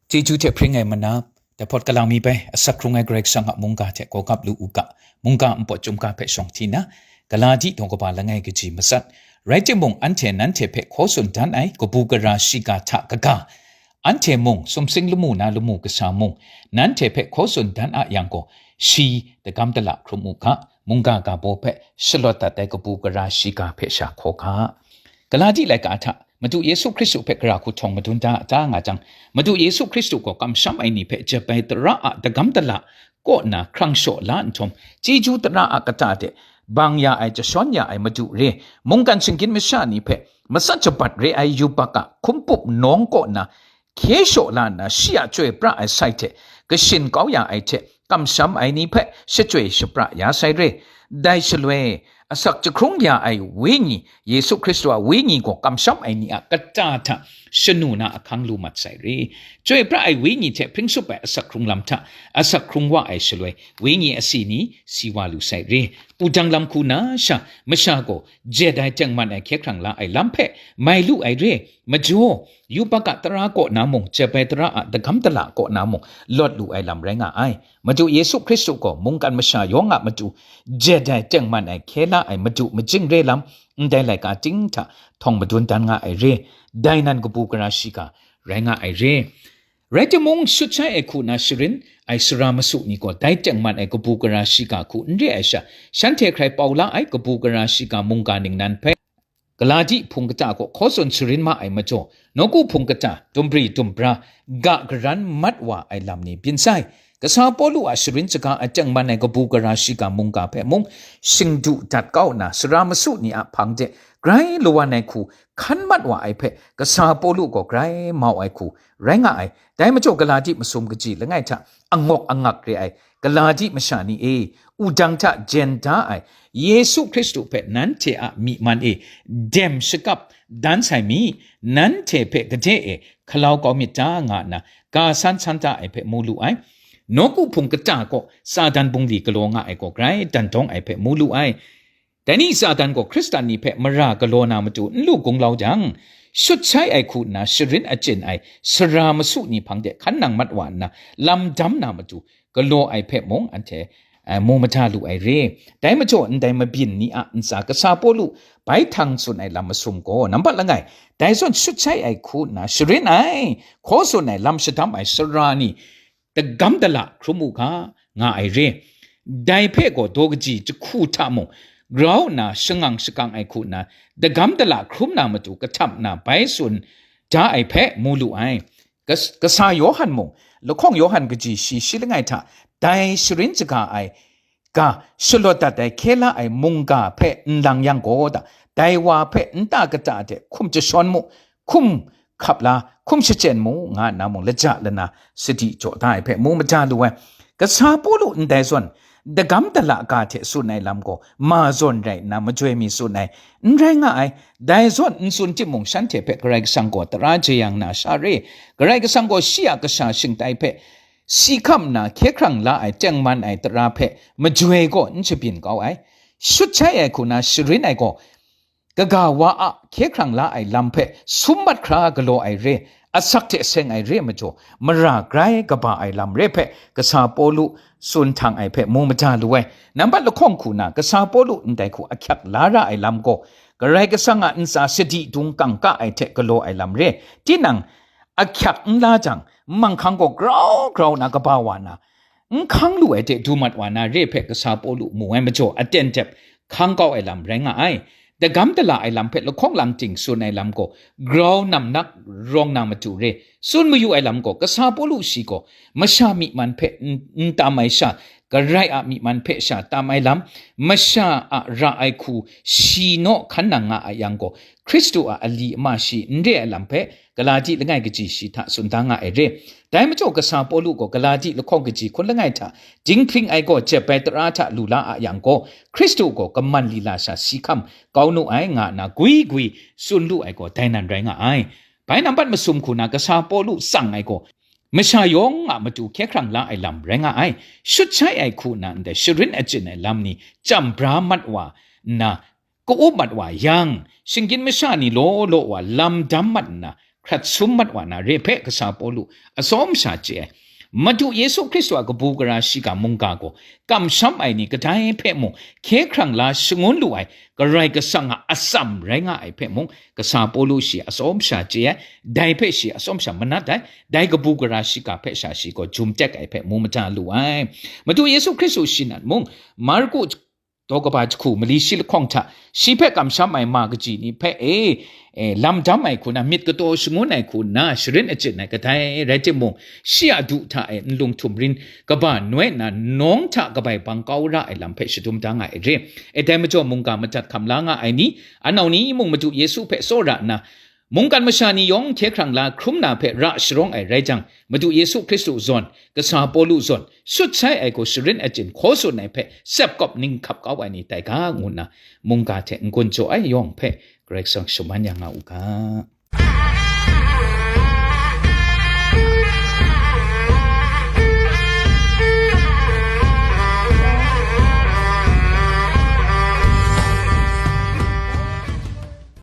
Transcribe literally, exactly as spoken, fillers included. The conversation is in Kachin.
Chyeju hte hpring ai manap, dai hpawt kalang mi bai, asak hkrung ai Karai Kasang a mungga hte gawgap lu u ga, mungga npawt chyum ga hpe shawng hti nna, Galati daw kaba langai kaji matsat. Rai timung, anhte nanhte hpe hkaw tsun dan ai kabu gara shiga hta kaga, anhte mung, sumsing lamu na lamu kasa mung, nanhte hpe hkaw tsun dan a yang gaw, shi dagam dala hkrum u ga, mungga ga baw hpe shalawt dat ai kabu gara shiga hpe sha hkaw ga. Galati laika hta Madu Yesu Hkristu hpe gara hku htawng madun da a ta nga jang, Madu Yesu Hkristu gaw kamsham ai ni hpe jep ai tara a dagam dala kaw na hkrang shaw la nhtawm, chyeju tara a kata de bang ya ai, jashawn ya ai Madu re, mungkan shinggyim masha ni hpe matsat shabat re ai yubak a hkumpup nawng kaw na hkye shaw la nna, shi a chyoi pra ai sai hte kashin kau ya ai hte kamsham ai ni hpe shachyoi shapra ya sai re. Dai shaloi, asak jahkrung ya ai Wenyi, Yesu Hkristu a Wenyi gaw kamsham ai ni a kata hta shanu na ahkang lu mat sai re. Chyoi pra ai Wenyi hte hpring sup ai asak hkrung lam hta asak hkrung wa ai shaloi, Wenyi asi ni si wa lu sai re. Wudang lam hku na sha, masha gaw jet ai tengman ai hkye hkrang la ai lam hpe mai lu ai re. Majaw, yubak a tara kaw na mung, jep ai tara a dagam dala kaw na mung, lawt lu ai lam rai nga ai. Madu Yesu Hkristu gaw mungkan masha yawng a matu, jet ai tengman ai hkye la ai Madu majing re lam, ndai laika ting hta htawng madun dan nga ai re. Dai nan kabu gara shiga rai nga ai re. Rai timung, shut shai ai hku na sharin ai sara masu ni gaw dai tengman ai kabu gara shiga hku n re ai sha, shanhte hkrai pau la ai kabu gara shiga mungga ningnan hpe, Galati hpung kata gaw hkaw tsun sharin ma ai majaw, nawku hpung kata, dumbri dumbra, ga garan mat wa ai lam ni byin sai. Kasa Pawlu a sharin shaga a tengman ai kabu gara shiga mungga hpe mung, shingdu dat kau nna, sara masu ni a hpang de grai lawan ai hku hkan mat wa ai hpe, Kasa Pawlu gaw grai mau ai hku rai nga ai. Dai majaw, Galati masum kaji langai hta angawk angak re ai Galati masha ni e, wudang hta jen da ai Yesu Hkristu hpe nanhte a myi man e dem shakap dan sai mi, nanhte hpe gade e hkalau kau myit ta, nga nna ga san san da ai hpe mu lu ai. Nawku hpung kata gaw Satan bungli galaw nga ai gaw grai dan dawng ai hpe mu lu ai. Dai ni Satan gaw Hkristan ni hpe mara galaw na matu n lu gunglau jang, shut shai ai hku nna sharin achyin ai sara masu ni hpang de hkan nang mat wa nna, lam dam na matu galaw ai hpe mung anhte, eh, mu mada lu ai re. Dai majaw, ndai mabyin ni a ntsa Kasa Pawlu bai htang tsun ai lam masum gaw, nambat langai, dai zawn shut shai ai hku nna sharin ai, hkaw tsun ai, lam shadam ai sara ni, dagam dala hkrum u ga, nga ai re. Dai hpe gaw daw kaji jahku hta mung grau nna shangang shakang ai hku nna, dagam dala hkrum na matu kahtap na bai tsun da ai hpe mu lu ai. Kas-, Kasa Yawhan mung, lahkawng Yawhan kaji shi shi langai hta, dai sharin shaga ai ga shalawt dat ai hkye la ai mungga hpe n lang yang gaw da, dai wa hpe nta kata de hkum jashawn mu, hkum hkap la, hkum shachyen mu, nga nna mung laja lana sadi jaw da ai hpe mu mada lu ai. Kasa Pawlu ndai zawn, dagam dala ga hte tsun ai lam gaw, ma zawn rai nna majoi mi tsun ai, n rai nga ai. Dai zawn n tsun timung, shanhte hpe Karai Kasang gaw tara jeyang na sha re, Karai Kasang gaw shi a kasha shingtai hpe si hkam nna hkye hkrang la ai tengman ai tara hpe majoi gaw n shabyin kau ai. Shut shai ai hku na sharin ai gaw, kaga wa a hkye hkrang la ai lam hpe sum mat hkra galaw ai re, asak hte seng ai re majaw, mara grai kaba ai lam re hpe Kasa Pawlu tsun htang ai hpe mu mada lu ai. Nambat lahkawng hku na Kasa Pawlu ndai hku ahkyak la ra ai lam gaw, Karai Kasang a ntsa sadi dung kangka ai hte galaw ai lam re. Tinang ahkyak n la jang, manghkang gaw grau grau na kaba wa na, n hkang lu ai hte du mat wa na re hpe Kasa Pawlu mu ai majaw, aten dep hkang kau ai lam rai nga ai. Dagam dala ai lam hpe lahkawng lang ting tsun ai lam gaw, grau namnak rawng na matu re. Tsun mayu ai lam gaw, Kasa Pawlu shi gaw masha myi man hpe n, n tam ai sha, Karai a myi man hpe sha tam ai lam, masha a ra ai hku shi naw hkan nang nga a yang gaw, Hkristu a ali ama shi n re ai lam hpe, Galati langai kaji shi hta tsun da nga ai re. Dai majaw, Kasa Pawlu gaw Galati lahkawng kaji hkun langai hta dinghpring ai gaw jep ai tara hta lu la a yang gaw, Hkristu gaw kaman lila sha si hkam kau nu ai, nga nna gwi gwi tsun lu ai gaw dai nan rai nga ai. Bai nambat masum hku na Kasa Pawlu tsang ai gaw, masha yawng a matu hkye hkrang la ai lam rai nga ai. Shut shai ai hku na ndai sharin achyin ai lam ni chyam bra mat wa nna, ka-up mat wa yang, shinggyim masha ni law law wa lam dam mat nna, hkrat sum mat wa na re hpe kasa Pawlu atsawm sha chye ai. Madu Yesu Hkristu a kabu gara shiga mungga gaw kamsham ai ni kadai hpe mung hkye hkrang la shangun lu ai Karai Kasang a atsam rai nga ai hpe mung kasa Pawlu shi atsawm sha chye ai, dai hpe shi atsawm sha manat ai, dai kabu gara shiga hpe sha shi gaw jum tek ai hpe mu mada lu ai. Madu Yesu Hkristu shi nan mung Marku daw kaba jahku mali shi lahkawng hta shi hpe kamsham ai ma kaji ni hpe e, e, lam dam ai hku na, myit kataw shangun ai hku na, sharin achyin ai kadai rai timung, shi a du hta e nlung htum rin kaba noi nna nawng hta kabai bang kau ra ai lam hpe shadum da nga ai re. E, dai majaw mungga madat hkam la nga ai ni, anau ni mung Madu Yesu hpe tsawra nna, mungkan masha ni yawng hkye hkrang la hkrum na hpe ra sharawng ai rai jang, Madu Yesu Hkristu zawn, kasa Pawlu zawn, sut sai ai gaw sharin achyin hkaw tsun ai hpe sepkawp ning hkap kau ai ni tai ga, ngu nna mungga hte n-gun jaw ai yawng hpe Karai Kasang shaman ya nga u ga.